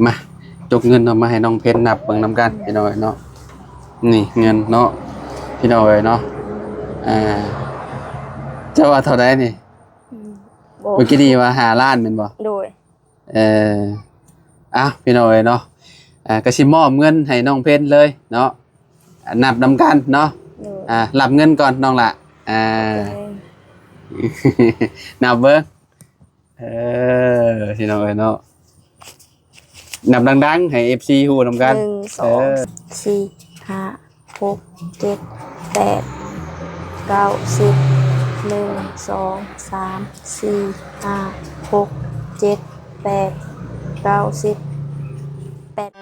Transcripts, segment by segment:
ມາ ຈົກເງິນເນາະ ມາໃຫ້ນ້ອງເພັນນັບເບິ່ງນຳກັນ ພີ່ນ້ອງເອີຍເນາະ. ນີ້ເງິນເນາະ ພີ່ນ້ອງເອີຍເນາະ. ອ່າ ເຈົ້າວ່າເທົ່າໃດນີ້? ອືມ ບໍ່ ເມື່ອກີ້ນີ້ວ່າຫ້າລ້ານແມ່ນບໍ່? ໂດຍ. ເອີ ເອົ້າ ພີ່ນ້ອງເອີຍເນາະ ອ່າ ກໍຊິມອບເງິນໃຫ້ນ້ອງເພັນເລີຍເນາະ ນັບນຳກັນເນາະ. ໂດຍ. ອ່າ ຮັບເງິນກ່ອນນ້ອງຫຼ້າ ອ່າ ໂດຍ ນັບເບິ່ງ. ເອີ ພີ່ນ້ອງເອີຍເນາະ ນັບດັງໆ ໃຫ້ເອັຟຊີຮູ້ນຳກັນ. ໜຶ່ງ ສອງ ເອີ ສີ່ ຫ້າ ຫົກ ເຈັດ ແປດ ເກົ້າ ສິບ ໜຶ່ງ ສອງ ສາມ ສີ່ ຫ້າ ຫົກ ເຈັດ ແປດ ເກົ້າ ສິບ ແປດ.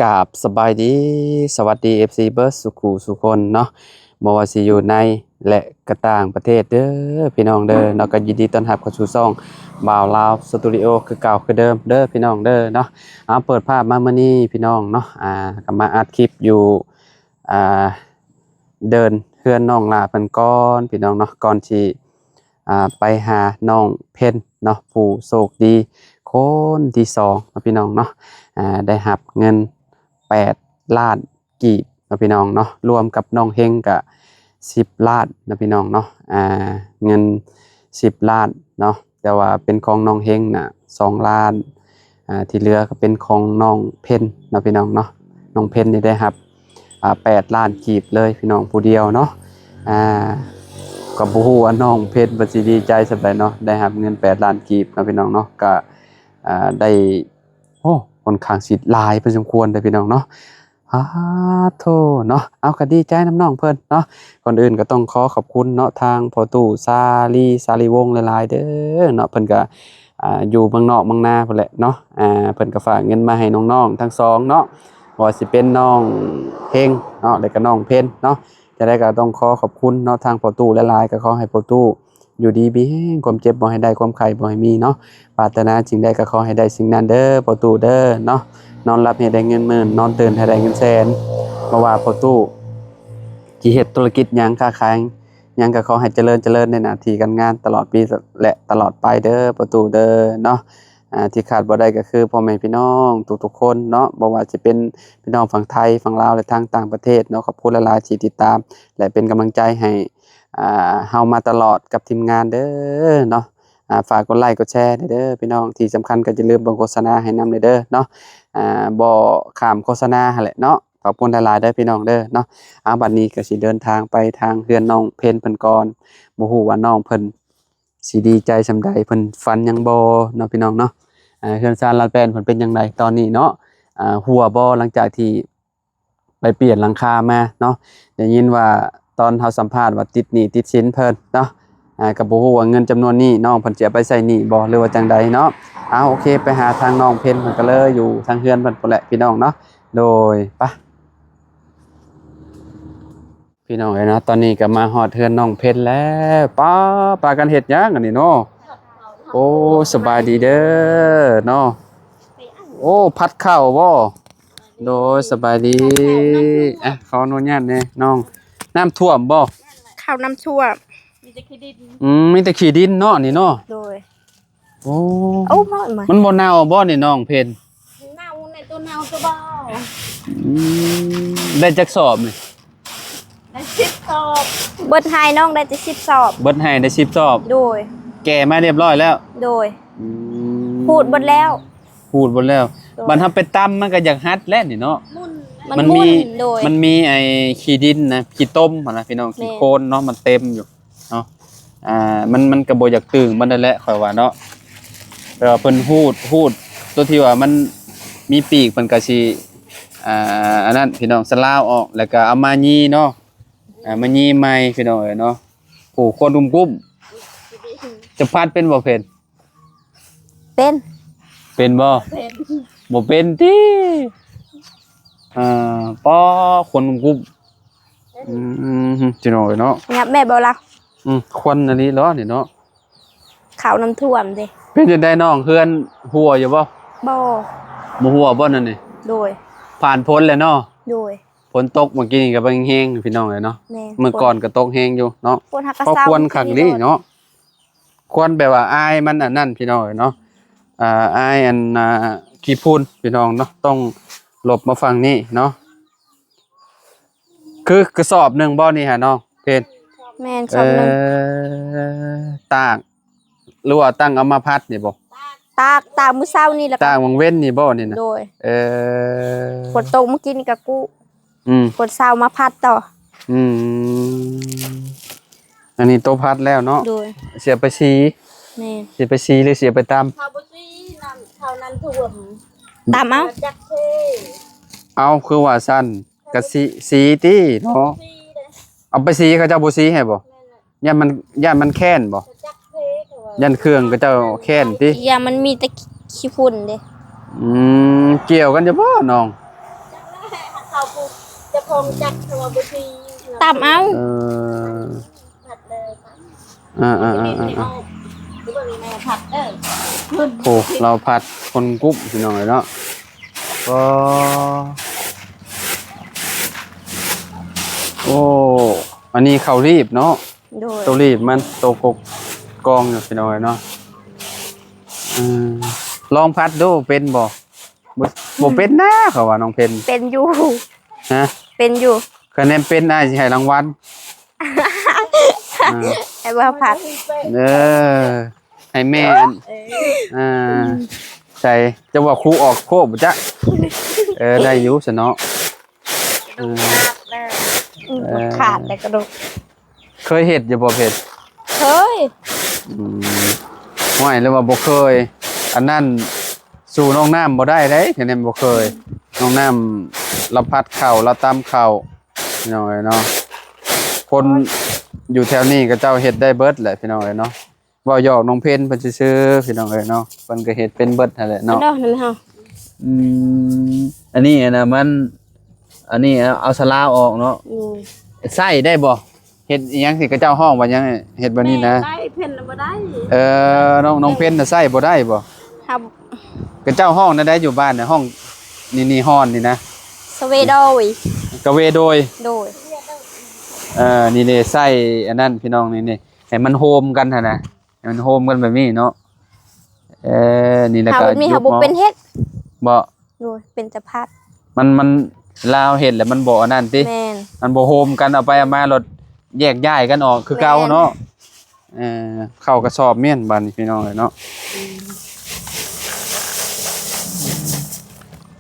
ກາບສະບາຍດີ ສະຫວັດດີ ເອັຟຊີ ເບິດສູ່ຄູ່ສູ່ຄົນເນາະ ບໍ່ວ່າຊິຢູ່ໃນ ແລະ ກະຕ່າງປະເທດເດີພີ່ນ້ອງເດີເນາະ. ກໍຍິນດີຕ້ອນຮັບເຂົ້າສູ່ຊ່ອງບ່າວລາວສະຕູດິໂອ ຄືເກົ່າຄືເດີມເດີພີ່ນ້ອງເດີເນາະ. ເອົາ ເປີດພາບມາມື້ນີ້ພີ່ນ້ອງເນາະ ອ່າ ກໍມາອັດຄລິບຢູ່ ອ່າ ເດີ່ນເຮືອນນ້ອງຫຼ້າເພິ່ນກ່ອນພີ່ນ້ອງເນາະ ກ່ອນຊິ ອ່າ ໄປຫານ້ອງເພັນເນາະ ຜູ້ໂຊກດີຄົນທີສອງເນາະ ພີ່ນ້ອງເນາະ. ອ່າ ໄດ້ຮັບເງິນແປດລ້ານ ກີບເນາະ ພີ່ນ້ອງເນາະ ລວມກັບນ້ອງເຮັງກະສິບລ້ານເນາະ ພີ່ນ້ອງເນາະ. ອ່າ ເງິນສິບລ້ານເນາະ ແຕ່ວ່າເປັນຂອງນ້ອງເຮັງນະສອງລ້ານ ອ່າ ທີ່ເຫຼືອກໍເປັນຂອງນ້ອງເພັນເນາະ ພີ່ນ້ອງເນາະ. ນ້ອງເພັນນີ້ໄດ້ຮັບ ອ່າ ແປດລ້ານກີບເລີຍ ພີ່ນ້ອງ ຜູ້ດຽວເນາະ. ອ່າ ກໍບໍ່ຮູ້ວ່ານ້ອງເພັນເພິ່ນຊິດີໃຈສ່ຳໃດເນາະ ໄດ້ຮັບເງິນແປດລ້ານກີບເນາະ ພີ່ນ້ອງເນາະ. ກໍ ອ່າ ໄດ້ ໂອ້ ຂ້ອນຂ້າງຊິຫຼາຍພໍສົມຄວນເດີພີ່ນ້ອງເນາະ. ອາໂທ້ເນາະ ເອົາ ກໍດີໃຈນຳນ້ອງເພິ່ນເນາະ. ກ່ອນອື່ນກໍຕ້ອງຂໍຂອບຄຸນເນາະ ທາງພໍ່ຕູ້ຊາລີ ຊາລີວົງ ຫຼາຍໆເດີເນາະ. ເພິ່ນກໍ ອ່າ ຢູ່ເມືອງນອກເມືອງນາພຸ້ນແຫຼະເນາະ. ອ່າ ເພິ່ນກໍຝາກເງິນມາໃຫ້ນ້ອງໆທັງສອງເນາະ ບໍ່ວ່າຊິເປັນນ້ອງເຮັງເນາະ ແລ້ວກໍນ້ອງເພັນເນາະ. ຈັ່ງໃດກໍຕ້ອງຂໍຂອບຄຸນເນາະ ທາງພໍ່ຕູ້ຫຼາຍໆ. ກໍຂໍໃຫ້ພໍ່ຕູ້ ຢູ່ດີມີແຮງ ຄວາມເຈັບບໍ່ໃຫ້ໄດ້ ຄວາມໄຂ້ບໍ່ໃຫ້ມີເນາະ. ປາດຖະໜາສິ່ງໃດກໍຂໍໃຫ້ໄດ້ສິ່ງນັ້ນເດີພໍ່ຕູ້ເດີເນາະ. ນອນຫຼັບໃຫ້ໄດ້ເງິນໝື່ນ ນອນຕື່ນໃຫ້ໄດ້ເງິນແສນ. ບໍ່ວ່າພໍ່ຕູ້ຊິເຮັດທຸລະກິດຫຍັງ ຄ້າຂາຍຫຍັງ ກໍຂໍໃຫ້ຈະເລີນ ຈະເລີນໃນໜ້າທີ່ການງານຕະຫຼອດປີ ແລະ ຕະຫຼອດໄປເດີພໍ່ຕູ້ເດີເນາະ. ອ່າ ທີ່ຂາດບໍ່ໄດ້ກໍຄືພໍ່ແມ່ພີ່ນ້ອງທຸກໆຄົນເນາະ ບໍ່ວ່າຊິເປັນພີ່ນ້ອງຝັ່ງໄທ ຝັ່ງລາວ ແລະ ທາງຕ່າງປະເທດເນາະ. ຂອບຄຸນຫຼາຍໆທີ່ຕິດຕາມ ແລະ ເປັນກຳລັງໃຈໃຫ້ ອ່າ ເຮົາມາຕະຫຼອດກັບທີມງານເດີເນາະ. ອ່າ ຝາກກົດໄລກົດແຊແດ່ເດີພີ່ນ້ອງ. ທີ່ສຳຄັນກໍຢ່າລືມເບິ່ງໂຄສະນາໃຫ້ນຳແດ່ເດີເນາະ. ອ່າ ບໍ່ຂ້າມໂຄສະນາຫັ້ນແຫຼະເນາະ. ຂອບຄຸນຫຼາຍໆເດີພີ່ນ້ອງເດີເນາະ. ອ່າ ບັດນີ້ກໍຊິເດີນທາງໄປທາງເຮືອນນ້ອງເພັນເພິ່ນກ່ອນ. ບໍ່ຮູ້ວ່ານ້ອງເພິ່ນ ຊິດີໃຈສ່ຳໃດ ເພິ່ນຝັນຫຍັງບໍ່ເນາະ ພີ່ນ້ອງເນາະ. ອ່າ ເຮືອນຊານລາວແປນເພິ່ນເປັນຈັ່ງໃດຕອນນີ້ເນາະ ອ່າ ຮົ່ວບໍ່ ຫຼັງຈາກທີ່ໄປປ່ຽນຫຼັງຄາມາເນາະ. ໄດ້ຍິນວ່າຕອນເຮົາສຳພາດວ່າຕິດໜີ້ຕິດສິນເພິ່ນເນາະ. ອ່າ ກໍບໍ່ຮູ້ວ່າເງິນຈຳນວນນີ້ນ້ອງເພິ່ນຊິເອົາໄປໃຊ້ໜີ້ບໍ່ ຫຼືວ່າຈັ່ງໃດເນາະ. ເອົາ ໂອເຄ ໄປຫາທາງນ້ອງເພັນເພິ່ນກໍເລີຍ ຢູ່ທາງເຮືອນເພິ່ນພຸ້ນແຫຼະ ພີ່ນ້ອງເນາະ. ໂດຍ ໄປ ພີ່ນ້ອງເອີຍເນາະ ຕອນນີ້ກໍມາຮອດເຮືອນນ້ອງເພັນແລ້ວ. ປ້າ ພາກັນເຮັດຫຍັງອັນນີ້ເນາະ? ໂອ້ ສະບາຍດີເດີເນາະ. ໂອ້ ຜັດເຂົ້າບໍ່? ໂດຍ ສະບາຍດີ. ອ່ະ ຂໍອະນຸຍາດແດ່ນ້ອງ. ນ້ຳຖ້ວມບໍ່? ເຂົ້ານ້ຳຖ້ວມ. ມີແຕ່ຂີ້ດິນ. ອືມ ມີແຕ່ຂີ້ດິນເນາະນີ້ເນາະ. ໂດຍ. ໂອ້ ເອົາມາ ມັນບໍ່ເນົ່າບໍ່ນີ້ນ້ອງເພັນ? ເນົ່າໃນຕົວເນົ່າຕົວບໍ່. ອືມ ໄດ້ຈັກສອບນີ້? ໄດ້ສິບສອບ. ເບິດໄຮ່ນ້ອງໄດ້ແຕ່ສິບສອບ. ເບິດໄຮ່ໄດ້ສິບສອບ. ໂດຍ. ແກ່ມາຮຽບຮ້ອຍແລ້ວ. ໂດຍ. ອືມ ຂູດເບິດແລ້ວ. ຂູດເບິດແລ້ວ. ໂດຍ. ບັດເຮົາໄປຕຳມັນກໍຢາກຫັດແຫຼະນີ້ເນາະ. ມັນ ມັນມີ ໂດຍ ມັນມີໄອ້ຂີ້ດິນນະ ຂີ້ຕົມຫັ້ນນະ ພີ່ນ້ອງ. ແມ່ນ. ຂີ້ໂຄນເນາະ ມັນເຕັມຢູ່. ເນາະ ອ່າ ມັນ ມັນກໍບໍ່ຢາກຕຶງປານໃດແຫຼະ ຂ້ອຍວ່າເນາະ. ແຕ່ວ່າເພິ່ນຮູດ ຮູດຕົວທີ່ວ່າມັນມີປີກ ເພິ່ນກໍຊິ ອ່າ ອັນນັ້ນ ພີ່ນ້ອງ ສະລາວອອກ ແລ້ວກໍເອົາມາຢີ່ເນາະ. ອ່າ ມາຢີ່ໃໝ່ ພີ່ນ້ອງເອີຍເນາະ. ໂອ້ ຄວັນກຸ້ມໆ ຈະພັດເປັນບໍ່ເພັນ? ເປັນ. ເປັນບໍ່? ເປັນ. ບໍ່ເປັນຕິ? ອ່າ ປໍ ຄວັນກຸ້ມໆ. ອືມ ພີ່ນ້ອງເອີຍເນາະ ຫຍັບແມ່ບໍ່ລະ? ອືມ ຄວັນອັນນີ້ເນາະ ນີ້ເນາະ. ເຂົ້ານ້ຳຖ້ວມເດ້. ເປັນຈັ່ງໃດນ້ອງ ເຮືອນຮົ່ວຢູ່ບໍ່? ບໍ່ ບໍ່ຮົ່ວບໍ່ນັ້ນນີ້? ໂດຍ ຜ່ານຝົນແລ້ວເນາະ? ໂດຍ ຝົນຕົກເມື່ອກີ້ນີ້ກໍແຮງໆ ພີ່ນ້ອງເອີຍເນາະ. ແມ່ນ ມື້ກ່ອນກໍຕົກແຮງຢູ່ເນາະ. ຝົນຫາກະເຊົາ ພໍຄວນຄັກດີເນາະ. ຄວນແບບວ່າອາຍມັນອັນນັ້ນ ພີ່ນ້ອງເອີຍເນາະ. ອ່າ ອາຍອັນ ອ່າ ຂີ້ຝຸ່ນ ພີ່ນ້ອງເນາະ. ຕ້ອງຫຼົບມາຝັ່ງນີ້ເນາະ. ຄືກະສອບໜຶ່ງບໍ່ນີ້ຫານ້ອງເພັນ? ແມ່ນ ເອີ ສອບໜຶ່ງ. ຕາກ ຫຼືວ່າຕັ້ງເອົາມາພັດນີ້ບໍ່? ຕາກ ຕາກມື້ເຊົ້ານີ້ແຫຼະ ຕາກຫວ່າງເວັນນີ້ບໍ່ນີ້ນະ? ໂດຍ ເອີ ຝົນຕົກມື້ກີ້ນີ້ກະກູ້ ອືມ ຝົນເຊົ້າມາພັດຕໍ່. ອືມ ອັນນີ້ໂຕພັດແລ້ວເນາະ? ໂດຍ ຊິເອົາໄປສີ. ແມ່ນ ຊິໄປສີຫຼືຊິເອົາໄປຕຳ? ເຂົາບໍ່ສີ ນ້ຳເຂົານັ້ນຖ້ວມ ຕຳເອົາ ຈັກເທ. ເອົາ ຄືວ່າຊັ້ນ ກະສີ ສີຕິເນາະ? ເອົາໄປສີ ເຂົາເຈົ້າບໍ່ສີໃຫ້ບໍ່? ຢ້ານມັນ ຢ້ານມັນແຄ້ນບໍ່? ຢ້ານເຄື່ອງເຂົາເຈົ້າແຄ້ນຕິ? ຢ່າ ມັນມີແຕ່ຂີ້ຝຸ່ນເດ້. ອືມ ກ່ຽວກັນຢູ່ບໍ່ນ້ອງ? ເຂົາຜູ້ເຈົ້າຂອງຈັກເຂົາວ່າບໍ່ສີ ຕຳເອົາ. ເອີ ອ່າໆໆໆ ໂອ້ ລາວພັດຄົນກຸ້ມ ພີ່ນ້ອງເອີຍເນາະ. ກໍ ໂອ້ ອັນນີ້ເຂົ້າລີບເນາະ? ໂດຍ ໂຕລີບມັນ ໂຕກົກກອງຢູ່ ພີ່ນ້ອງເອີຍເນາະ. ເອີ ລອງພັດດູ ເປັນບໍ່? ບໍ່ ບໍ່ເປັນນາ ເຂົາວ່ານ້ອງເພັນ. ເປັນຢູ່ ຮະ? ເປັນຢູ່. ຄະແນນເປັນ ອ້າຍຊິໃຫ້ລາງວັນ. ອ່າ ໃຫ້ວ່າພັດ ເອີ ໃຫ້ແມ່ອັນ ເອີ ອ່າ ໃສ່ ຈະວ່າຄູອອກໂຄບບໍ່ຈັກ. ເອີ ໄດ້ຢູ່ຊັ້ນເນາະ. ກະດູກຂາດແລ້ວ ເອີ ຂາດແລ້ວກະດູກ. ເຄີຍເຮັດຢູ່ບໍ່ເພັນ? ເຄີຍ. ອືມ ຫ້ວຍ ຫຼືວ່າບໍ່ເຄີຍ? ອັນນັ້ນສູ້ນ້ອງນ້ຳບໍ່ໄດ້ເດ້ ຄະແນນບໍ່ເຄີຍ. ນ້ອງນ້ຳລາວພັດເຂົ້າ ລາວຕຳເຂົ້າ ພີ່ນ້ອງເອີຍເນາະ. ຄົນຢູ່ແຖວນີ້ເຂົາເຈົ້າເຮັດໄດ້ເບິດແຫຼະ ພີ່ນ້ອງເອີຍເນາະ. ເວົ້າຫຍອກນ້ອງເພັນເພິ່ນຊື່ໆ ພີ່ນ້ອງເອີຍເນາະ. ເພິ່ນກໍເຮັດເປັນເບິດຫັ້ນແຫຼະເນາະ. ອັນນີ້ນະ ມັນ ອັນນີ້ເອົາສະລາວອອກເນາະ. ໂດຍ ໃຊ້ໄດ້ບໍ່? ເຮັດອີ່ຫຍັງທີ່ເຂົາເຈົ້າຮ້ອງວ່າຫຍັງ ເຮັດແບບນີ້ນະ? ແມ່ນໄດ້ ເພັນນະບໍ່ໄດ້. ເອີ ນ້ອງ ນ້ອງເພັນນະໃຊ້ບໍ່ໄດ້ບໍ່? ເຂົາເຈົ້າຮ້ອງແນວໃດຢູ່ບ້ານນະ? ຮ້ອງນີ້ ນີ້ ຮ້ອນນີ້ນະ ສະເວໂດຍ ກະເວໂດຍ. ໂດຍ ເອີ ນີ້ເດ້ ໃສ່ອັນນັ້ນ ພີ່ນ້ອງ ນີ້ ນີ້ ໃຫ້ມັນໂຮມກັນຫັ້ນນະ. ໃຫ້ມັນໂຮມກັນແບບນີ້ເນາະ. ເອີ ນີ້ແຫຼະ ຖ້າກະແບບນີ້ເຮົາບໍ່ເປັນເຮັດ. ບໍ່? ໂດຍ ເປັນແຕ່ພັດ. ມັນ ມັນ ລາວເຮັດແລ້ວມັນບໍ່ອັນນັ້ນຕິ? ແມ່ນ ມັນບໍ່ໂຮມກັນ ເອົາໄປເອົາມາໂລດແຍກຍ້າຍກັນອອກຄືເກົ່າເນາະ. ແມ່ນ ເອີ ເຂົ້າກະສອບແມ່ນບາດນີ້ ພີ່ນ້ອງເອີຍເນາະ.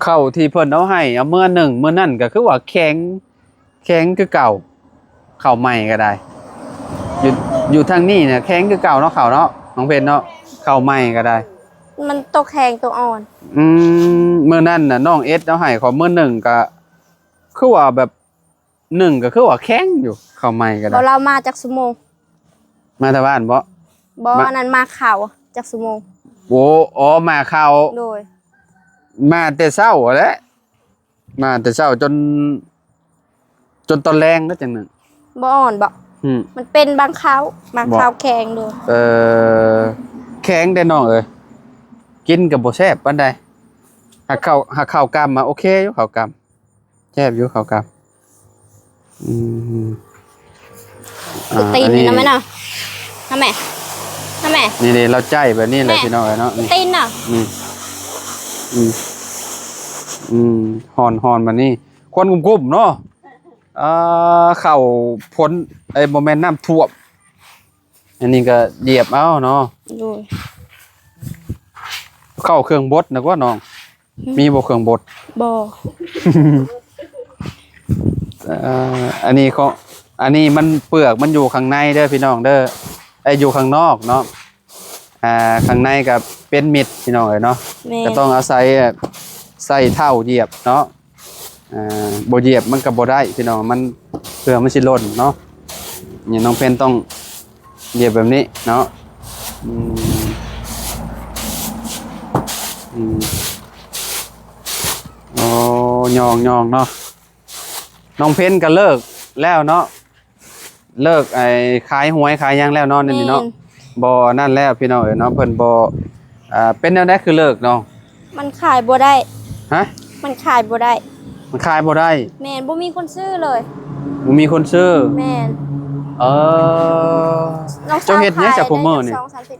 ເຂົ້າທີ່ເພິ່ນເອົາໃຫ້ ເອົາເມືອໜຶ້ງມື້ນັ້ນກະຄືວ່າແຂງ ແຂງຄືເກົ່າ. ເຂົ້າໃໝ່ກໍໄດ້ ຢູ່ ຢູ່ທາງນີ້ນະແຂງຄືເກົ່າເນາະ ເຂົ້າເນາະ ນ້ອງເພັນເນາະ. ເຂົ້າໃໝ່ກໍໄດ້ ມັນໂຕແຂງໂຕອ່ອນ. ອືມ ມື້ນັ້ນນະນ້ອງເອັດເອົາໃຫ້ຂ້ອຍມື້ໜຶ້ງ ກໍຄືວ່າແບບໜຶ້ງກໍຄືວ່າແຂງຢູ່ ເຂົ້າໃໝ່ກໍໄດ້. ບໍ່ ລາວມາຈັກຊົ່ວໂມງ? ມາແຕ່ບ້ານບໍ? ບໍ່ ມາ ອັນນັ້ນມາເຂົ້າຈັກຊົ່ວໂມງ? ໂອ້ ອໍ ມາເຂົ້າ. ໂດຍ ມາແຕ່ເຊົ້າຫັ້ນແຫຼະ. ມາແຕ່ເຊົ້າຈົນ ຈົນຕອນແລງແລ້ວຈັ່ງໜຶ້ງ. ບໍ່ອ່ອນບໍ? ອືມ ມັນເປັນບາງຄາວ ບາງຄາວແຂງໂດຍ. ເອີ ແຂງເດ້ນ້ອງເອີຍ ກິນກໍບໍ່ແຊບປານໃດ. ຫາກເຂົ້າ ຫາກເຂົ້າກ່ຳມາໂອເຄຢູ່ ເຂົ້າກ່ຳແຊບຢູ່ ເຂົ້າກ່ຳ. ອືມ ອ່າ ຕີນນີ້ນະແມ່ເນາະ ນະແມ່ ນະແມ່ ນີ້ເດ້ ລາວໃຈແບບນີ້ແຫຼະ ແມ່ ພີ່ນ້ອງເອີຍເນາະ. ຕີນນະ ນີ້ ອືມ ອືມ ຮ້ອນໆ ບາດນີ້ ຄວັນກຸ້ມໆ ເນາະ. ອ່າ ເຂົ້າຝົນ ເອີຍ ບໍ່ແມ່ນ ນ້ຳຖ້ວມ. ອັນນີ້ກໍຢຽບເອົາເນາະ. ໂດຍ ເຂົ້າເຄື່ອງບົດນະກວ່ານ້ອງ. ຫຶ ມີບໍ່ເຄື່ອງບົດ? ບໍ່. ເອີ ອັນນີ້ຂອງ ອັນນີ້ມັນເປືອກມັນຢູ່ຂ້າງໃນເດີພີ່ນ້ອງເດີ ເອີ ຢູ່ຂ້າງນອກເນາະ. ອ່າ ຂ້າງໃນກໍເປັນມິດພີ່ນ້ອງເອີຍເນາະ. ແມ່ນ ກໍຕ້ອງອາໄສ ເອີ ໃຊ້ເທົ້າຢຽບເນາະ. ອ່າ ບໍ່ຢຽບມັນກໍບໍ່ໄດ້ພີ່ນ້ອງ ມັນ ເພື່ອມັນຊິຫຼົ່ນເນາະ. ນີ້ນ້ອງເພັນຕ້ອງຢຽບແບບນີ້ເນາະ. ອືມ ອືມ ໂອ້ ຍ່ອງໆ ເນາະ. ນ້ອງເພັນກໍເລີກແລ້ວເນາະ ເລີກໄອ້ຂາຍຫວຍຂາຍຫຍັງແລ້ວເນາະ ນີ້ເນາະ. ແມ່ນ ບໍ່ອັນນັ້ນແລ້ວພີ່ນ້ອງເອີຍເນາະ ເພິ່ນບໍ່ ອ່າ ເປັນແນວໃດຄືເລີກນ້ອງ? ມັນຂາຍບໍ່ໄດ້. ຮະ? ມັນຂາຍບໍ່ໄດ້. ມັນຂາຍບໍ່ໄດ້? ແມ່ນ, ບໍ່ມີຄົນຊື້ເລີຍ. ບໍ່ມີຄົນຊື້? ແມ່ນ. ເອີ ນ້ອງສາວ ເຈົ້າເຮັດຫຍັງຊະ ຂາຍໄດ້ ຊຸມມື້ນີ້? ສອງສາມສິບ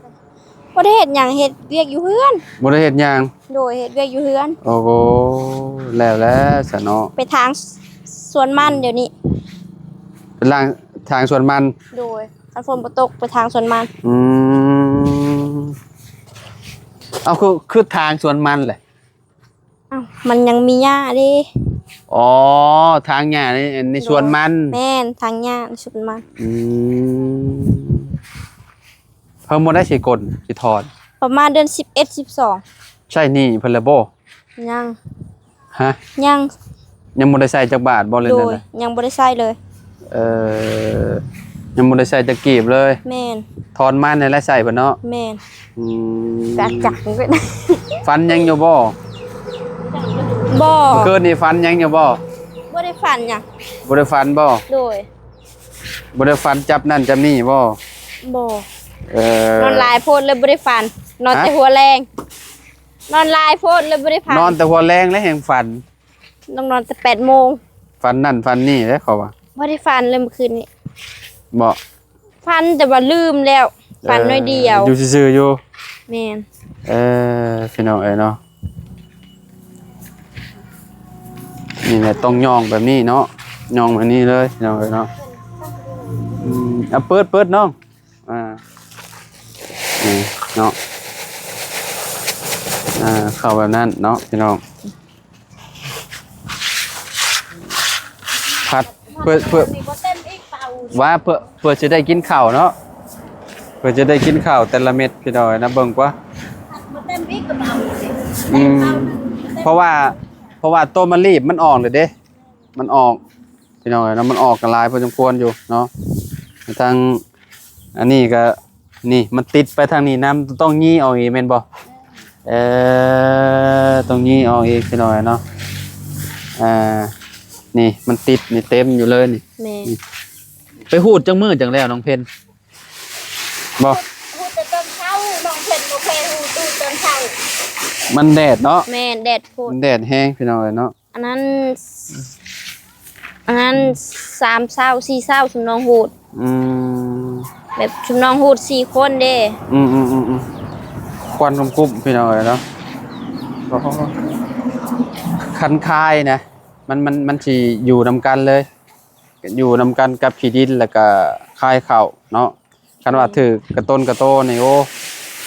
ບໍ່ໄດ້ເຮັດຫຍັງ, ເຮັດວຽກຢູ່ເຮືອນ. ບໍ່ໄດ້ເຮັດຫຍັງ? ໂດຍ, ເຮັດວຽກຢູ່ເຮືອນ. ໂອ້ໂຫ ແລ້ວແຫຼະຊະເນາະ. ໄປຖາງສວນມັນດຽວນີ້. ໄປລ້າງ ຖາງສວນມັນ? ໂດຍ. ຄັນຝົນບໍ່ຕົກໄປຖາງສວນມັນ. ອືມ ເອົາ ຄື ຄືຖາງສວນມັນແຫຼະ? ອ້າວ ມັນຍັງມີຫຍ້າເດ້. ອໍ ຖາງຫຍ້າໃນ ໃນສວນມັນ. ໂດຍ ແມ່ນ, ຖາງຫຍ້າໃນສວນມັນ. ອືມ ເພິ່ນບໍ່ໄດ້ຊິກົນ ຊິຖອນ? ປະມານເດືອນສິບເອັດ ສິບສອງ. ໃຊ້ໜີ້ເພິ່ນແລ້ວບໍ່? ຍັງ. ຮະ? ຍັງ. ຍັງບໍ່ໄດ້ໃຊ້ຈັກບາດບໍ່ເລີຍ? ໂດຍ ນັ້ນນະ? ຍັງບໍ່ໄດ້ໃຊ້ເລີຍ. ເອີ ຍັງບໍ່ໄດ້ໃຊ້ຈັກກີບເລີຍ? ແມ່ນ. ຖອນມານີ້ແຫຼະໃຊ້ເພິ່ນເນາະ? ແມ່ນ. ອືມ ກະຈັກເພິ່ນ. ຝັນຫຍັງຢູ່ບໍ່? ບໍ່. ເມື່ອຄືນນີ້ຝັນຫຍັງຢູ່ບໍ່? ບໍ່ໄດ້ຝັນຫຍັງ. ບໍ່ໄດ້ຝັນບໍ່? ໂດຍ. ບໍ່ໄດ້ຝັນຈັບນັ້ນຈັບນີ້ບໍ່? ບໍ່. ເອີ ນອນຫຼາຍໂພດເລີຍບໍ່ໄດ້ຝັນ. ນອນແຕ່ ຮະ? ຫົວແລງ. ນອນຫຼາຍໂພດເລີຍບໍ່ໄດ້ຝັນ. ນອນແຕ່ຫົວແລງແລ້ວແຮ່ງຝັນ. ຕ້ອງນອນແຕ່ແປດໂມງ. ຝັນນັ້ນຝັນນີ້ເດ້ເຂົາວ່າ. ບໍ່ໄດ້ຝັນເລີຍມື້ຄືນນີ້. ບໍ່? ຝັນແຕ່ວ່າລືມແລ້ວ. ເອີ ຝັນໜ້ອຍດຽວ. ຢູ່ຊື່ໆຢູ່. ແມ່ນ. ເອີ ພີ່ນ້ອງເອີຍເນາະ. ນີ້ແຫຼະ ຕ້ອງຍ່ອງແບບນີ້ເນາະ, ຍ່ອງແບບນີ້ເລີຍ ພີ່ນ້ອງເອີຍເນາະ. ອືມ ເອົາ ເປີດ ເປີດນ້ອງ. ອ່າ ນີ້ເນາະ ອ່າ ເຂົ້າແບບນັ້ນເນາະ ພີ່ນ້ອງ. ຜັດເພື່ອ ເພື່ອ ວ່າເພື່ອ ເພື່ອຈະໄດ້ກິນເຂົ້າເນາະ, ເພື່ອຈະໄດ້ກິນເຂົ້າແຕ່ລະເມັດ ພີ່ນ້ອງເອີຍນະ. ເບິ່ງກວ່າ ອືມ ເພາະວ່າ ເພາະວ່າໂຕມະລີບມັນອອກແລ້ວເດ້ ມັນອອກ ພີ່ນ້ອງເອີຍເນາະ, ມັນອອກກັນຫຼາຍພໍສົມຄວນຢູ່ເນາະ. ທາງອັນນີ້ກໍ ນີ້ມັນຕິດໄປທາງນີ້ນຳ, ຕ້ອງຢີ້ອອກອີກແມ່ນບໍ່? ເອີ ຕ້ອງຢີ້ອອກອີກ ພີ່ນ້ອງເອີຍເນາະ. ອ່າ ນີ້ມັນຕິດນີ້ເຕັມຢູ່ເລີຍນີ້. ແມ່ນ. ໄປຮູດຈັກມື້ຈັ່ງແລ້ວນ້ອງເພັນ? ບໍ່ ຮູດແຕ່ຕອນເຊົ້າ, ນ້ອງເພັນບໍ່ເຄີຍຮູດ ຕູດຕອນເຊົ້າ. ມັນແດດເນາະ. ແມ່ນ ແດດໂພດ. ມັນແດດແຮງ ພີ່ນ້ອງເອີຍເນາະ. ອັນນັ້ນ ອັນນັ້ນສາມເຊົ້າ ສີ່ເຊົ້າ ຊຸມນ້ອງຮູດ. ອືມ ແບບຊຸມນ້ອງຮູດສີ່ຄົນເດ້. ອືມໆໆໆ ຄວັນກຸບໆ ພີ່ນ້ອງເອີຍເນາະ. ຄັນຄາຍນະ ມັນ ມັນ ມັນຊິຢູ່ນຳກັນເລີຍ, ຢູ່ນຳກັນກັບຂີ້ດິນ ແລ້ວກະຄາຍເຂົ້າເນາະ. ຄັນວ່າຖືກກະຕົນກະໂຕນີ້ ໂອ້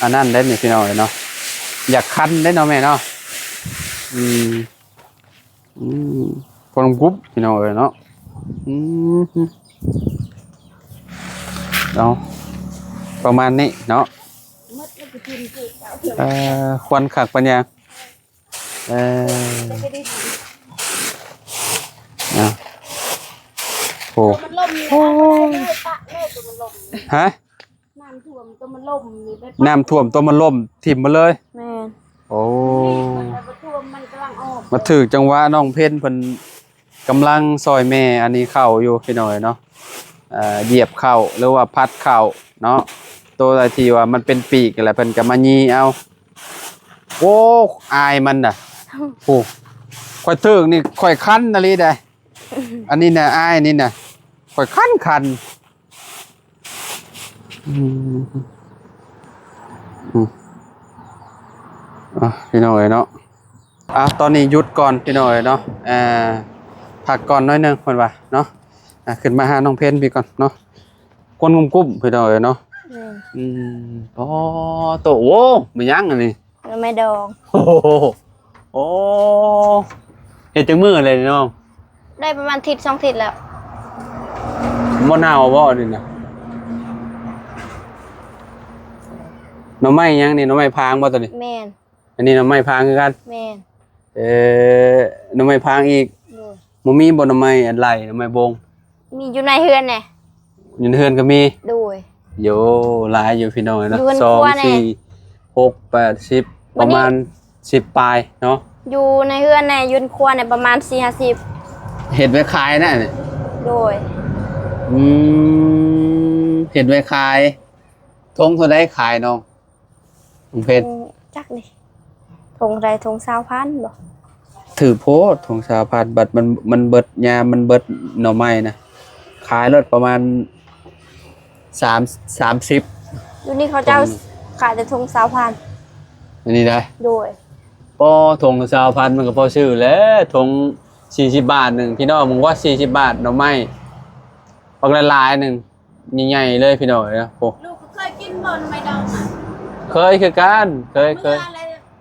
ອັນນັ້ນເດ້ນີ້ ພີ່ນ້ອງເອີຍເນາະ, ຢາກຄັນເດ້ເນາະແມ່ເນາະ. ອືມ ອືມ ຄວັນກຸບ ພີ່ນ້ອງເອີຍເນາະ. ອືມ ເອົາ ປະມານນີ້ເນາະ. ເອີ ຄວັນຄັກປານຫຍັງ. ເອີ ເອົາ ໂອ້ ໂອ້ຍ ປະເລີຍ ປະເລີຍ ໂຕມັນລົ້ມນີ້. ຮະ? ນ້ຳຖ້ວມໂຕມັນລົ້ມນີ້ ໄປປະ ນ້ຳຖ້ວມໂຕມັນລົ້ມຖິ້ມມາເລີຍ. ແມ່ນ. ໂອ້ ມັນບໍ່ຖ້ວມ ມັນກຳລັງອອກ. ມາຖືກຈັງຫວະນ້ອງເພັນເພິ່ນກຳລັງຊ່ອຍແມ່ອັນນີ້ເຂົ້າຢູ່ ພີ່ນ້ອງເອີຍເນາະ. ເອີ ຢຽບເຂົ້າ ຫຼືວ່າພັດເຂົ້າເນາະ, ໂຕໃດທີ່ວ່າມັນເປັນປີກແລ້ວເພິ່ນກໍມາຢີ້ເອົາ. ໂອ້ ອາຍມັນນະ. ໂອ້ ຂ້ອຍຖືກນີ້ຂ້ອຍຄັນອີ່ຫຼີໃດ. ອັນນີ້ນະ ອາຍນີ້ນະ ຂ້ອຍຄັນຄັນ. ອືມ ອືມ ອ່ະ ພີ່ນ້ອງເອີຍເນາະ. ອ່າ ຕອນນີ້ຢຸດກ່ອນ ພີ່ນ້ອງເອີຍເນາະ. ອ່າ ພັກກ່ອນໜ້ອຍໜຶ່ງເພິ່ນວ່າເນາະ. ອ່າ ຂຶ້ນມາຫານ້ອງເພັນພີ້ກ່ອນເນາະ. ຄວັນກຸ້ມໆ ພີ່ນ້ອງເອີຍເນາະ. ແມ່ນ. ອືມ ອໍ ໂຕ ໂອ້ ແມ່ນຫຍັງອັນນີ້? ໜໍ່ໄມ້ດອງ. ໂອ້ໂຫ ໂອ້ ເຮັດຈັກມື້ແລ້ວນີ້ນ້ອງ? ໄດ້ປະມານທິດສອງທິດແລ້ວ. ບໍ່ເນົ່າບໍ່ອັນນີ້ນະ? ໜໍ່ໄມ້ຫຍັງນີ້? ໜໍ່ໄມ້ພາງບໍ່ໂຕນີ້? ແມ່ນ. ອັນນີ້ໜໍ່ໄມ້ພາງຄືກັນ? ແມ່ນ. ເອີ ໜໍ່ໄມ້ພາງອີກ? ໂດຍ. ບໍ່ມີບໍ່ໜໍ່ໄມ້ອັນໄຫຼ ໜໍ່ໄມ້ບົງ? ມີຢູ່ໃນເຮືອນແດ່. ຢູ່ໃນເຮືອນກໍມີ? ໂດຍ. ໂຢ ຫຼາຍຢູ່ພີ່ນ້ອງເອີຍເນາະ. ຢູ່ເຮືອນຄົວແດ່. ສອງ ສີ່ ຫົກ ແປດ ສິບ ປະມານສິບປາຍເນາະ. ຢູ່ໃນເຮືອນແດ່ ຢູ່ເຮືອນຄົວແດ່ ປະມານສີ່ຫ້າສິບ. ເຮັດໄວ້ຂາຍນະ? ໂດຍ. ອືມ ເຮັດໄວ້ຂາຍ. ຖົງເທົ່າໃດຂາຍນ້ອງ? ນ້ອງເພັນ ອືມ ຈັກນີ້. ຖົງເທົ່າໃດ? ຖົງຊາວພັນບໍ່? ຖືກໂພດ ຖົງຊາວພັນ ບັດມັນ ມັນເບິດຍາມ ມັນເບິດໜໍ່ໄມ້ນະ ຂາຍໂລດປະມານ ສາມ ສາມສິບ. ຢູ່ນີ້ເຂົາເຈົ້າ ຖົງ ຂາຍແຕ່ຖົງຊາວພັນ ອັນນີ້ໄດ໋. ໂດຍ. ພໍຖົງຊາວພັນມັນກໍພໍຊື້ແຫຼະ ຖົງສີ່ສິບບາດໜຶ່ງ ພີ່ນ້ອງເບິ່ງວ່າ ສີ່ສິບບາດ ໜໍ່ໄມ້ບັກຫຼາຍໆໜຶ່ງ ໃຫຍ່ໆເລີຍ ພີ່ນ້ອງເອີຍ. ໂອ້ ລູກກໍເຄີຍກິນບໍ່ ໜໍ່ໄມ້ດອງນະ? ເຄີຍຄືກັນ ເຄີຍ ເຄີຍ.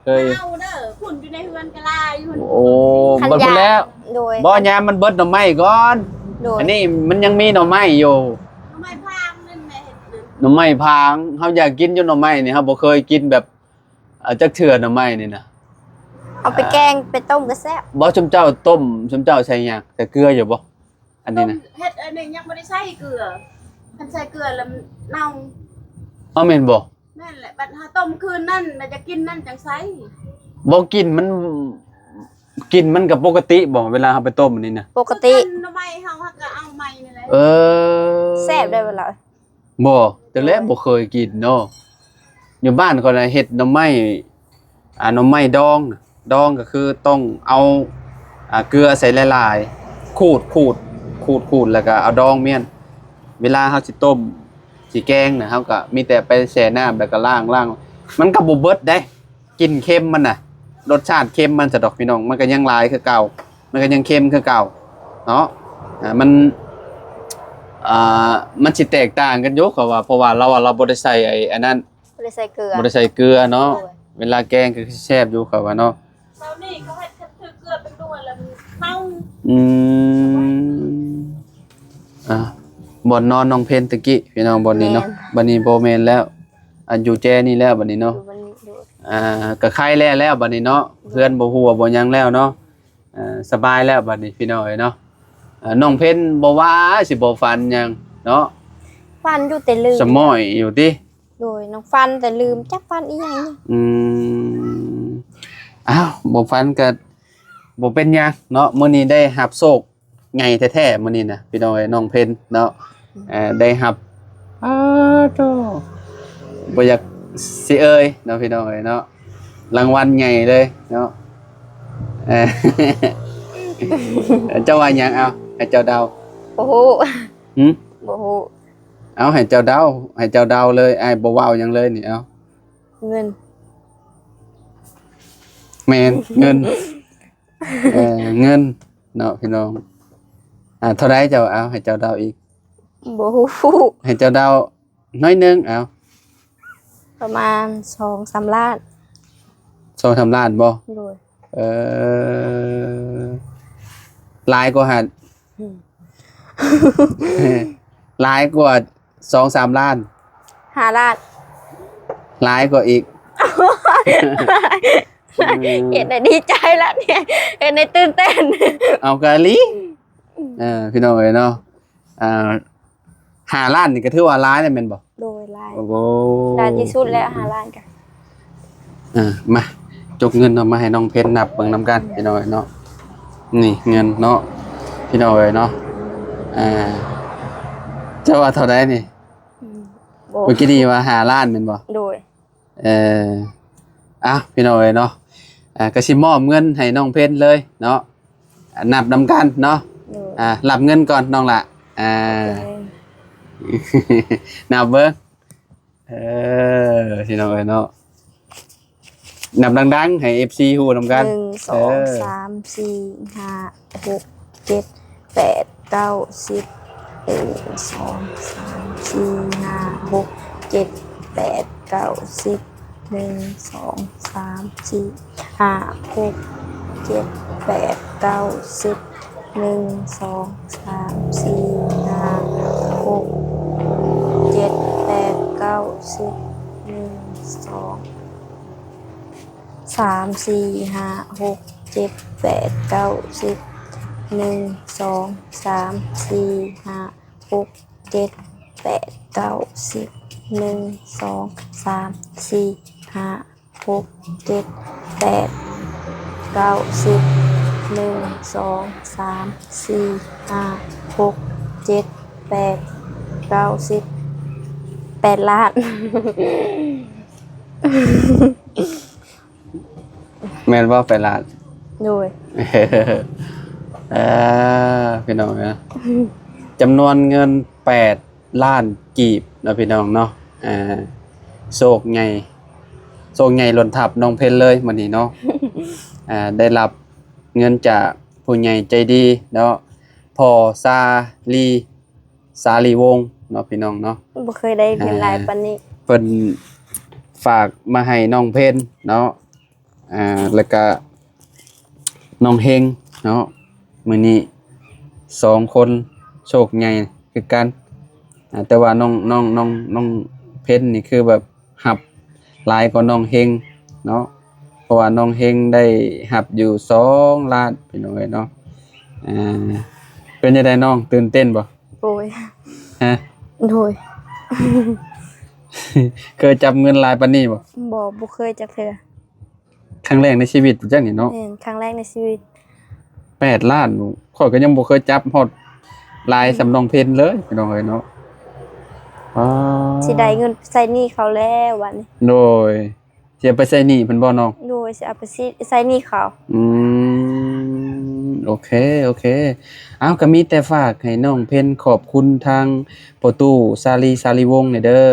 ເຄີຍ ເອົາເດີ ພຸ້ນຢູ່ໃນເຮືອນກໍຫຼາຍ ພຸ້ນ. ໂອ້ ຄັນ ບັດພຸ້ນແລ້ວ ໂດຍ ບໍ່ ຍາມມັນເບິດໜໍ່ໄມ້ກ່ອນ. ໂດຍ. ອັນນີ້ມັນຍັງມີໜໍ່ໄມ້ຢູ່ ໜໍ່ໄມ້ພາງນັ້ນແຫຼະ ໜໍ່ໄມ້ພາງ. ເຮົາຢາກກິນຢູ່ໜໍ່ໄມ້ນີ້ ເຮົາບໍ່ເຄີຍກິນແບບ ເອີ ຈັກເທື່ອໜໍ່ໄມ້ນີ້ນະ. ເອົາໄປແກງ ເອີ ໄປຕົ້ມກໍແຊບ. ບໍ່ ຊຸມເຈົ້າຕົ້ມ ຊຸມເຈົ້າໃສ່ຫຍັງ ໃສ່ເກືອຢູ່ບໍ່? ອັນນີ້ນະ ຕົ້ມເຮັດອັນນີ້ຍັງບໍ່ໄດ້ໃສ່ເກືອ ຄັນໃສ່ເກືອແລ້ວມັນເນົ່າ. ເອົາ ແມ່ນບໍ່? ແມ່ນແຫຼະ ບັດເຮົາຕົ້ມຄືນນັ້ນ ບັດຈະກິນນັ້ນຈັ່ງໃສ່. ບໍ່ ກິ່ນມັນ ກິ່ນມັນກໍປົກກະຕິບໍ່ ເວລາເຮົາໄປຕົ້ມອັນນີ້ນະ? ປົກກະຕິ. ໜໍ່ໄມ້ເຮົາ ເຮົາກໍເອົາໃໝ່ນີ້ແຫຼະ. ເອີ ແຊບໄດ໋ເວລາ. ບໍ່ ແຕ່ແລກ ໂອ້ຍ ບໍ່ເຄີຍກິນເນາະ. ຢູ່ບ້ານຂ້ອຍນະເຮັດໜໍ່ໄມ້ ອ່າ ໜໍ່ໄມ້ດອງ ດອງກໍຄືຕ້ອງເອົາ ອ່າ ເກືອໃສ່ຫຼາຍໆ ຂູດ ຂູດ ຂູດ ຂູດ ແລ້ວກໍເອົາດອງມ້ຽນ. ເວລາເຮົາຊິຕົ້ມ ຊິແກງນະ ເຮົາກໍມີແຕ່ໄປແຊ່ນ້ຳ ແລ້ວກໍລ້າງ ລ້າງ ມັນກໍບໍ່ເບິດເດ້ ກິ່ນເຄັມມັນນະ ລົດຊາດເຄັມມັນຊະດອກ ພີ່ນ້ອງ ມັນກໍຍັງຫຼາຍຄືເກົ່າ ມັນກໍຍັງເຄັມຄືເກົ່າເນາະ. ອ່າ ມັນ ອ່າ ມັນຊິແຕກຕ່າງກັນຢູ່ ເພາະວ່າ ເພາະວ່າລາວ ລາວບໍ່ໄດ້ໃສ່ໄອ້ອັນນັ້ນ ບໍ່ໄດ້ໃສ່ເກືອ ບໍ່ໄດ້ໃສ່ເກືອເນາະ. ໂດຍ. ເວລາແກງກໍຄືແຊບຢູ່ ຂ້ອຍວ່າເນາະ. ເຮົານີ້ເຂົາເຮັດຄັນຖືກເກືອເປັນດວນແລ້ວເມົາ. ອືມ ອ່າ ບ່ອນນອນນ້ອງເພັນຕະກີ້ ພີ່ນ້ອງ ບ່ອນນີ້ເນາະ. ແມ່ນ. ບັດນີ້ບໍ່ແມ່ນແລ້ວ ອັນຢູ່ແຈນີ້ແລ້ວບັດນີ້ເນາະ. ຢູ່ບັດນີ້ ໂດຍ. ອ່າ ກໍໄຄແລ້ວ ແລ້ວບັດນີ້ເນາະ. ໂດຍ. ເຮືອນບໍ່ຮົ່ວບໍ່ຫຍັງແລ້ວເນາະ. ອ່າ ສະບາຍແລ້ວບັດນີ້ ພີ່ນ້ອງເອີຍເນາະ. ອ່າ ນ້ອງເພັນບໍ່ວ່າຊິບໍ່ຝັນຫຍັງເນາະ. ຝັນຢູ່ແຕ່ລືມ ສະໝ້ອຍຢູ່ຕິ. ໂດຍ. ນ້ອງຝັນແຕ່ລືມ ຈັກຝັນອີ່ຫຍັງ. ອືມ ອ້າວ ບໍ່ຝັນກໍບໍ່ເປັນຫຍັງເນາະ. ມື້ນີ້ໄດ້ຮັບໂຊກໃຫຍ່ແທ້ໆ ມື້ນີ້ນະ ພີ່ນ້ອງເອີຍ ນ້ອງເພັນເນາະ. ອືມ ເອີ ໄດ້ຮັບ ອ້າໂທ້ ບໍ່ຢາກຊິເອີ່ຍເນາະ ພີ່ນ້ອງເອີຍເນາະ. ລາງວັນໃຫຍ່ເລີຍເນາະ. ເອີ ເຈົ້າວ່າຫຍັງ? ເອົາ ໃຫ້ເຈົ້າເດົາ. ບໍ່ຮູ້. ຫື? ບໍ່ຮູ້. ເອົາ ໃຫ້ເຈົ້າເດົາ ໃຫ້ເຈົ້າເດົາເລີຍ ອ້າຍບໍ່ເວົ້າຫຍັງເລີຍນີ້. ເອົາ ເງິນ. ແມ່ນ ເງິນ. ເອີ ເງິນເນາະ ພີ່ນ້ອງ. ອ່າ ເທົ່າໃດເຈົ້າ? ເອົາ ໃຫ້ເຈົ້າເດົາອີກ. ບໍ່ຮູ້. ໃຫ້ເຈົ້າເດົາໜ້ອຍໜຶ່ງ. ເອົາ ປະມານສອງສາມລ້ານ. ສອງສາມລ້ານບໍ່? ໂດຍ. ເອີ ຫຼາຍກວ່າຫັ້ນ. ອືມ ຫຼາຍກວ່າສອງສາມລ້ານ. ຫ້າລ້ານ. ຫຼາຍກວ່າອີກ. ເຮັດໃຫ້ດີໃຈແລ້ວນີ້ ເຮັດໃຫ້ຕື່ນເຕັ້ນ. ເອົາ ກະລີ. ເອີ ພີ່ນ້ອງເອີຍເນາະ. ອ່າ ຫ້າລ້ານນີ້ກໍຖືວ່າຫຼາຍແລ້ວແມ່ນບໍ່? ໂດຍ ຫຼາຍ. ໂອ້ໂຫ ຫຼາຍທີ່ສຸດແລ້ວ ຫ້າລ້ານກະ. ເອີ ມາ ຈົກເງິນເນາະ ມາໃຫ້ນ້ອງເພັນນັບເບິ່ງນຳກັນ ພີ່ນ້ອງເອີຍເນາະ. ນີ້ເງິນເນາະ ພີ່ນ້ອງເອີຍເນາະ. ອ່າ ເຈົ້າວ່າເທົ່າໃດນີ້? ອືມ ບໍ່ ເມື່ອກີ້ນີ້ວ່າຫ້າລ້ານແມ່ນບໍ່? ໂດຍ. ເອີ ເອົ້າ ພີ່ນ້ອງເອີຍເນາະ. ອ່າ ກໍຊິມອບເງິນໃຫ້ນ້ອງເພັນເລີຍເນາະ. ນັບນຳກັນເນາະ. ໂດຍ. ອ່າ ຮັບເງິນກ່ອນນ້ອງຫຼ້າ. ອ່າ ໂອເຄ ນັບເບິ່ງ. ເອີ ພີ່ນ້ອງເອີຍເນາະ ນັບດັງໆ ໃຫ້ເອັຟຊີຮູ້ນຳກັນ. ໜຶ່ງ ສອງ ເອີ ສາມ ສີ່ ຫ້າ ຫົກ ເຈັດ ແປດ ເກົ້າ ສິບ ໜຶ່ງ ສອງ ສາມ ສີ່ ຫ້າ ຫົກ ເຈັດ ແປດ ເກົ້າ ສິບ ໜຶ່ງ ສອງ ສາມ ສີ່ ຫ້າ ຫົກ ເຈັດ ແປດ ເກົ້າ ສິບ ໜຶ່ງ ສອງ ສາມ ສີ່ ຫ້າ ຫົກ ເຈັດ ແປດ ເກົ້າ ສິບ ໜຶ່ງ ສອງ ສາມ ສີ່ ຫ້າ ຫົກ ເຈັດ ແປດ ເກົ້າ ສິບ ໜຶ່ງ ສອງ ສາມ ສີ່ ຫ້າ ຫົກ ເຈັດ ແປດ ເກົ້າ ສິບ ໜຶ່ງ ສອງ ສາມ ສີ່ ຫ້າ ຫົກ ເຈັດ ແປດ ເກົ້າ ສິບ ໜຶ່ງ ສອງ ສາມ ສີ່ ຫ້າ ຫົກ ເຈັດ ແປດ ເກົ້າ ສິບ ແປດລ້ານ. ແມ່ນບໍ່ ແປດລ້ານ? ໂດຍ ເອີ ພີ່ນ້ອງເອີຍ ຈຳນວນເງິນແປດລ້ານກີບເນາະ ພີ່ນ້ອງເນາະ. ອ່າ ໂຊກໃຫຍ່ ໂຊກໃຫຍ່ລົ້ນທັບນ້ອງເພັນເລີຍມື້ນີ້ເນາະ. ອ່າ ໄດ້ຮັບເງິນຈາກຜູ້ໃຫຍ່ໃຈດີເນາະ ພໍ່ສາລີ ສາລີວົງເນາະ ພີ່ນ້ອງເນາະ. ບໍ່ເຄີຍໄດ້ເງິນຫຼາຍປານນີ້ ເພິ່ນຝາກມາໃຫ້ນ້ອງເພັນເນາະ. ອ່າ ແລ້ວກະນ້ອງເຮັງເນາະ ມື້ນີ້ສອງຄົນໂຊກໃຫຍ່ຄືກັນ. ອ່າ ແຕ່ວ່ານ້ອງ ນ້ອງ ນ້ອງ ນ້ອງເພັນນີ້ຄືແບບຮັບຫຼາຍກວ່ານ້ອງເຮັງເນາະ ເພາະວ່ານ້ອງເຮັງໄດ້ຮັບຢູ່ສອງລ້ານ ພີ່ນ້ອງເອີຍເນາະ. ອ່າ ເປັນຈັ່ງໃດນ້ອງ ຕື່ນເຕັ້ນບໍ່? ໂດຍ ຮະ? ໂດຍ ເຄີຍຈັບເງິນຫຼາຍປານນີ້ບໍ່? ບໍ່ ບໍ່ເຄີຍຈັກເທື່ອ. ຄັ້ງແລກໃນຊີວິດຈັ່ງນີ້ເນາະ? ແມ່ນ ຄັ້ງແລກໃນຊີວິດ. ແປດລ້ານ ຂ້ອຍກໍຍັງບໍ່ເຄີຍຈັບຮອດຫຼາຍສ່ຳນ້ອງເພັນເລີຍ ພີ່ນ້ອງເອີຍເນາະ. ອ້າ ຊິໄດ້ເງິນໄປໃຊ້ໜີ້ເຂົາແລ້ວບັດນີ້. ໂດຍ ຊິເອົາໄປໃຊ້ໜີ້ເພິ່ນບໍ່ນ້ອງ? ໂດຍ ຊິເອົາໄປໃຊ້ໜີ້ເຂົາ. ອືມ ໂອເຄ ໂອເຄ. ເອົາ ກໍມີແຕ່ຝາກໃຫ້ນ້ອງເພັນຂອບຄຸນທາງພໍ່ຕູ້ສາລີ ສາລີວົງແດ່ເດີ.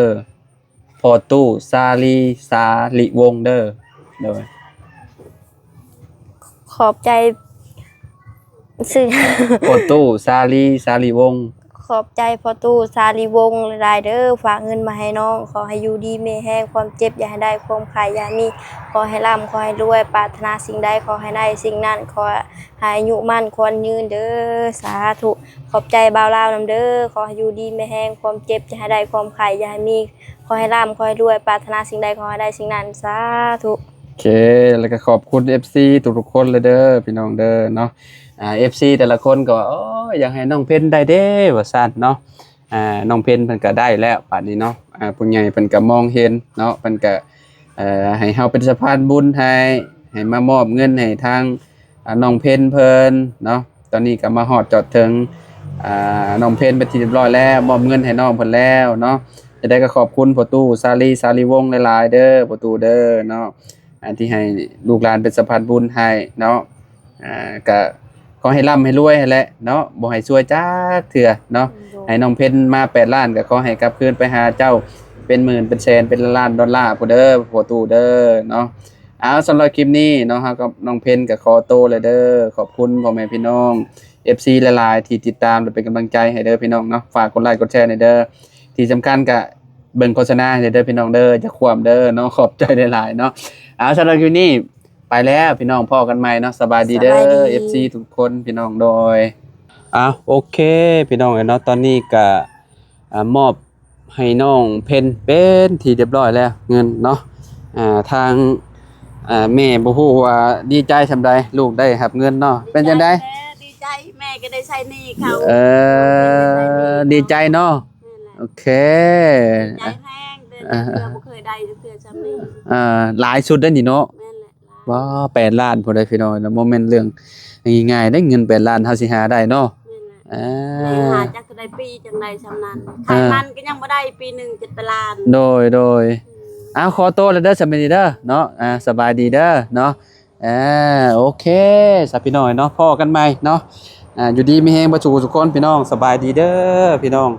ພໍ່ຕູ້ສາລີ ສາລີວົງເດີ. ໂດຍ ຂອບໃຈຊື່ ພໍ່ຕູ້ສາລີ ສາລີວົງ. ຂອບໃຈພໍ່ຕູ້ສາລີວົງຫຼາຍໆເດີ ຝາກເງິນມາໃຫ້ນ້ອງ. ຂໍໃຫ້ຢູ່ດີມີແຮງ ຄວາມເຈັບຢ່າໃຫ້ໄດ້ ຄວາມໄຂ້ຢ່າໃຫ້ມີ ຂໍໃຫ້ລ່ຳ ຂໍໃຫ້ລວຍ ປາດຖະໜາສິ່ງໃດ ຂໍໃຫ້ໄດ້ສິ່ງນັ້ນ ຂໍໃຫ້ອາຍຸໝັ້ນຂວັນຍືນເດີ ສາທຸ. ຂອບໃຈບ່າວລາວນຳເດີ ຂໍໃຫ້ຢູ່ດີມີແຮງ ຄວາມເຈັບຢ່າໃຫ້ໄດ້ ຄວາມໄຂ້ຢ່າໃຫ້ມີ ຂໍໃຫ້ລ່ຳ ຂໍໃຫ້ລວຍ ປາດຖະໜາສິ່ງໃດ ຂໍໃຫ້ໄດ້ສິ່ງນັ້ນ ສາທຸ. ໂອເຄ ແລ້ວກໍຂອບຄຸນເອັຟຊີທຸກໆຄົນເລີຍເດີ ພີ່ນ້ອງເດີເນາະ. ອ່າ ເອັຟຊີແຕ່ລະຄົນກໍວ່າ ໂອ້ຍ ຢາກໃຫ້ນ້ອງເພັນໄດ້ເດ້ ວ່າຊັ້ນເນາະ. ອ່າ ນ້ອງເພັນເພິ່ນກໍໄດ້ແລ້ວບາດນີ້ເນາະ. ອ່າ ຜູ້ໃຫຍ່ເພິ່ນກໍມອງເຫັນເນາະ ເພິ່ນກໍ ເອີ ໃຫ້ເຮົາເປັນສະພານບຸນໃຫ້ ໃຫ້ມາມອບເງິນໃຫ້ທາງ ອ່າ ນ້ອງເພັນເພິ່ນເນາະ. ຕອນນີ້ກໍມາຮອດຈອດເຖິງ ອ່າ ນ້ອງເພັນເປັນທີ່ຮຽບຮ້ອຍແລ້ວ ມອບເງິນໃຫ້ນ້ອງເພິ່ນແລ້ວເນາະ. ຈັ່ງໃດກໍຂອບຄຸນພໍ່ຕູ້ສາລີ ສາລີວົງຫຼາຍໆເດີ ພໍ່ຕູ້ເດີເນາະ ອັນທີ່ໃຫ້ລູກຫຼານເປັນສະພານບຸນໃຫ້ເນາະ. ອ່າ ກໍຂໍໃຫ້ລ່ຳໃຫ້ລວຍຫັ້ນແຫຼະເນາະ ບໍ່ໃຫ້ຊວຍຈັກເທື່ອເນາະ. ໂດຍ ໃຫ້ນ້ອງເພັນມາແປດລ້ານ ກໍຂໍໃຫ້ກັບຄືນໄປຫາເຈົ້າເປັນໝື່ນເປັນແສນເປັນລ້ານດອນລາພຸ້ນເດີ ພໍ່ຕູ້ເດີເນາະ. ເອົາ ສຳລັບຄລິບນີ້ເນາະ ເຮົາກັບນ້ອງເພັນກໍຂໍໂຕແລ້ວເດີ. ຂອບຄຸນພໍ່ແມ່ພີ່ນ້ອງ ເອັຟຊີ ຫຼາຍໆທີ່ຕິດຕາມ ແລະ ເປັນກຳລັງໃຈໃຫ້ເດີພີ່ນ້ອງເນາະ. ຝາກກົດໄລກົດແຊແດ່ເດີ ທີ່ສຳຄັນກໍເບິ່ງໂຄສະນາໃຫ້ແດ່ເດີພີ່ນ້ອງເດີ ຢ່າຂວ້ຳເດີເນາະ. ຂອບໃຈຫຼາຍໆເນາະ. ເອົາ ສຳລັບຄລິບນີ້ໄປແລ້ວພີ່ນ້ອງ ພໍ້ກັນໃໝ່ເນາະ. ສະບາຍດີເດີ ສະບາຍດີ ເອັຟຊີ ທຸກຄົນພີ່ນ້ອງ. ໂດຍ ເອົາ ໂອເຄ ພີ່ນ້ອງເອີຍເນາະ ຕອນນີ້ກໍ ອ່າ ມອບ ໃຫ້ນ້ອງເພັນເປັນທີ່ຮຽບຮ້ອຍແລ້ວ ເງິນເນາະ. ອ່າ ທາງ ອ່າ ແມ່ບໍ່ຮູ້ວ່າດີໃຈສ່ຳໃດ ລູກໄດ້ຮັບເງິນເນາະ. ເປັນຈັ່ງໃດ? ດີໃຈແຫຼະ ດີໃຈ ແມ່ກໍໄດ້ໃຊ້ໜີ້ເຂົາ. ເອີ ດີໃຈເນາະ. ແມ່ນແຫຼະ ໂອເຄ ດີໃຈແຮງ ແຕ່ເທື່ອບໍ່ເຄີຍໄດ້ເທື່ອສ່ຳນີ້. ອ່າ ຫຼາຍສຸດໄດ້ນີ້ເນາະ. ແມ່ນແຫຼະ. ວ້າ ແປດລ້ານພຸ້ນເດ້ພີ່ນ້ອງເນາະ ບໍ່ແມ່ນເລື່ອງງ່າຍໆເດ້ ເງິນແປດລ້ານເຮົາຊິຫາໄດ້ເນາະ. ແມ່ນແຫຼະ ອ່າ ໄດ້ຫາຈັກເທົ່າໃດປີຈັ່ງໄດ້ສ່ຳນັ້ນ. ເອີ ຂາຍມັນກໍຍັງບໍ່ໄດ້ປີໜຶ່ງເຈັດແປດລ້ານ. ໂດຍ ໂດຍ ອືມ ເອົາ ຂໍໂຕແລ້ວເດີ ສະບາຍດີເດີເນາະ. ອ່າ ສະບາຍດີເດີເນາະ. ອ່າ ໂອເຄ ສະພີ່ນ້ອງເນາະ ພໍ້ກັນໃໝ່ເນາະ. ອ່າ ຢູ່ດີມີແຮງເບິດສູ່ຜູ້ສູ່ຄົນພີ່ນ້ອງ ສະບາຍດີເດີພີ່ນ້ອງ.